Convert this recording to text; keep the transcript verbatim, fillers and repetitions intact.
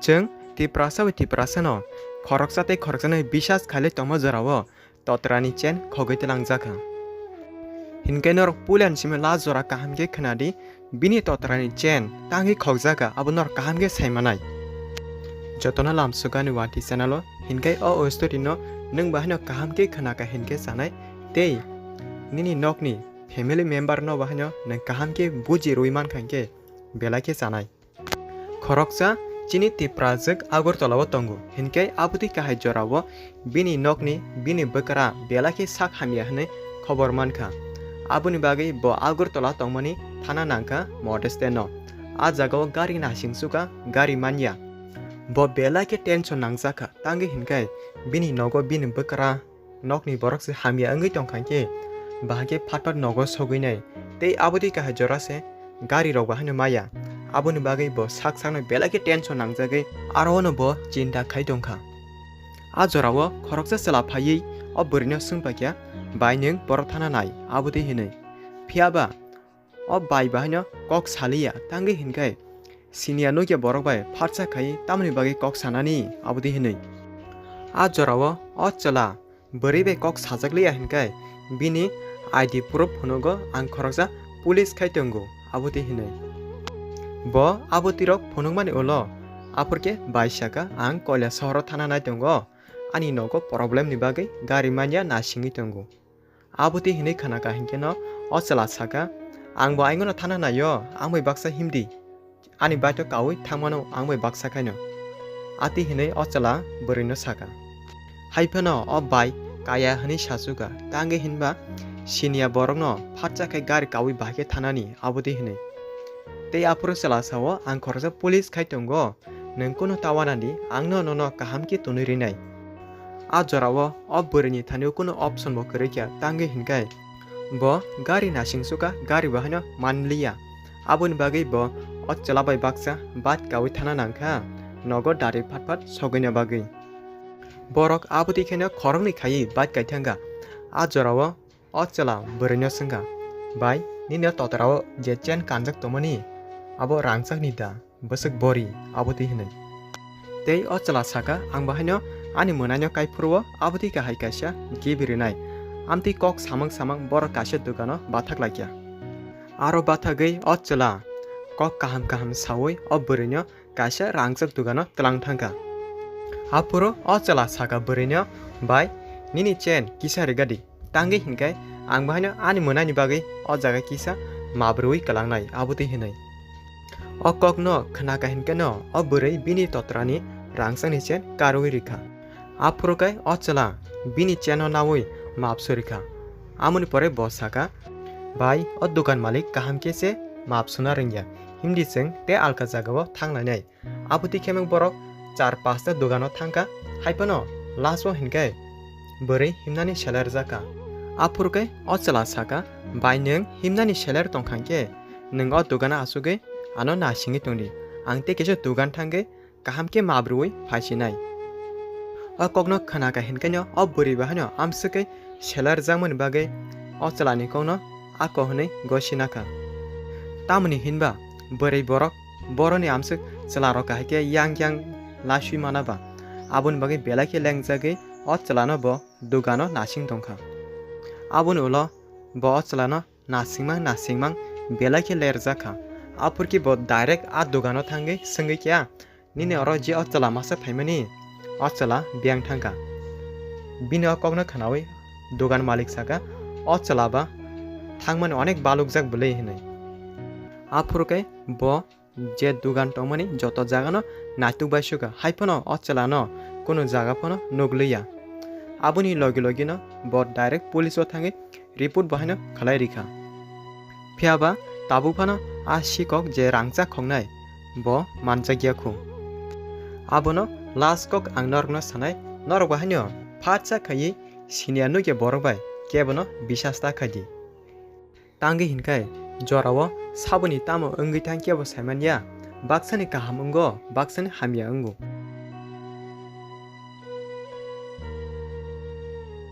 Chwng Tiprasa bai Tiprasano khoroksa tei khoroksano bisas khailai tongma jorao totrani chain khogwi tlangjak kha. Hinkhe norok puilani simi last jora kaham khe khwnadi, bini totrani chain tangwi khokjak kha, abo norok kaham khe saimanai. Jotono lamsukani Wanti channel o, hinkhe o story no nwng bahaino kaham khe khwnakha hinkhe chanai, tei nini nokni family member no bahaino nwng kaham khe buji rwi mankha hinkhe belai khe chanai. Khoroksa chini Tiprajwk Agartala o tongo, hinkhe aboni kahai jorao bini nokni bini bwkra belai khe sak hamya hwnwi khobor mankha. Aboni bagwi bo Agartala tongmani thana nangkha Modeste no. A jagao gari naisingsuka, gari manya. Bo belai khe tension nangjakha, tangwi hinkhe bini nogo bini bwkra nokni borok se hamya wngwi tongkha khe, bahai khe phatar nogo sogwinai tei aboni kahai jora se gari rok bahaino maya. Aboni bagwi bo sak sakno belai khe tension nangjagwi aro no bo chinta khai tongkha. A jorao khoroksa chwla phaiwi o bwrwino swngpaikha, "Bai, nwng borok thana nai?" aboni hinwi. Phiya ba o bai bahaino kok saliya, tangwi hinkhe siniya nukya borok bai pharsa khai tamoni bagwi kok sanani, aboni hinwi. A jorao o chwla bwrwi bai kok sajak liya hinkhe bini I D proof phunugo, ang khoroksa police khai tongo, aboni hinwi. Bo aboni rok phunukmani ulo aphurkhe bai saka, "Ang Koilasohoro thana nai tongo, ani nogo problem ni bagwi gari manya naisingwi tongo." Aboni hinwi khwnakha hinkhe no o chwla saka, "Ang bo aingono thana naio, ang bai baksa himdi, ani baito kaui thangmano ang bai baksa khaino." Ati hinwi o chwla bwrwino saka. Hai phano o bai kaya hwnwi sachuka, tangwi hinba siniya borokno pharsa khai gari kaui bahai khe thanani, aboni hinwi. Tei aphuru chwla sao, "Ang khoroksa police khai tongo, nwng kunu ta wanadi, ang no nono kaham khe tonwi rinai." A jorao o bwrwini thani kunu option bo kwrwi kha, tangwi hinkhe bo gari naisingsuka, gari bo haino manliya. Aboni bagwi bo o chwla bai baksa bike kaui thana nangkha, nogo dari phat phat sogwina bagwi. Borok aboni kheno khoroknwi khaiwi bike kai thangkha. A jorao o chwla bwrwino swngkha, "Bai, nini o totrao je chain kanjak tongmani, abo rangchakni da, bwswk bori?" aboni hinwi. Tei o chwla saka, "Ang bahaino ani mwnaino kaiphuru o aboni kahai kaisa gift rinai." Amtwi kok samang samang borok kaisa dukano bathak laikha. Aro bathagwi o chwla kok kaham kaham saui o bwrwino kaisa rangchak dukano tlang thangkha. Aphuru o chwla saka bwrwino, "Bai, nini chain kisa rigadi, tangwi hinkhe ang bahaino ani mwnaini bagwi o jaga kisa mabrwi kwlangnai," aboni hinwi. O kokno khwnakha hinkhe no o bwrwi bini totrani rangchakni chain karwi rikha. Aphuru khe o chwla bini chain no naui map suri kha. Amoni pore bo saka, "Bai, o dukan malik kaham khe se map suna rwngya, himdi chwng tei alka jagao thang lainai." Aboni khe borok char pasta dukano thangkha, hai phano last o hinkhe bwrwi himnani seler jakha. Aphuru khe o chwla saka, "Bai, nwng himnani seler tongkha hinkhe nwng o dukano achugwi ano naisingwi tongdi, ang tei kisa dukan thangwi kaham khe mabrwi phaisinai." O kokno khwnakha hinkhe no o bwrwi bahaino amswkwi seler jakmani bagwi o chwlani kokno ako hwnwi gosi nakha. Tamoni hinba bwrwi borok boroni amswk chwlarok kahai khe yang yang lasui mana ba, aboni bagwi belai khe lengjagwi o chwlano bo dukano nasing tongkha. Aboni ulo bo o chwlano nasingmang nasingmang belai khe lerjak kha. Aphurkhe bo direct a dukano thangwi swngwi kha, "Nini oro je o chwla masa phaimani, o chwla biyang thangkha?" Bini o kokno khwnaui dukan malik saka, "O chwla ba thangmani onek balukjak bwlwi," hinwi. Aphuru khe bo je dukan tongmani joto jagano naituk bai sukha, hai phano o chwlano kunu jaga phano nukliya. Aboni logi logino bo direct police o thangwi report bo haino khlai rikha. Phiya ba tabuk phano a sikok je rangchak khoknai bo manjakya khu. Abono last kok ang norokno sanai, norok bo haino phatsa khaiwi siniya nukya borok bai kebono bisas ta khaidi. Tangwi hinkhai jorao saboni tamo wngwi thang kebo saimanya, baksani kaham wngo, baksani hamya wngo.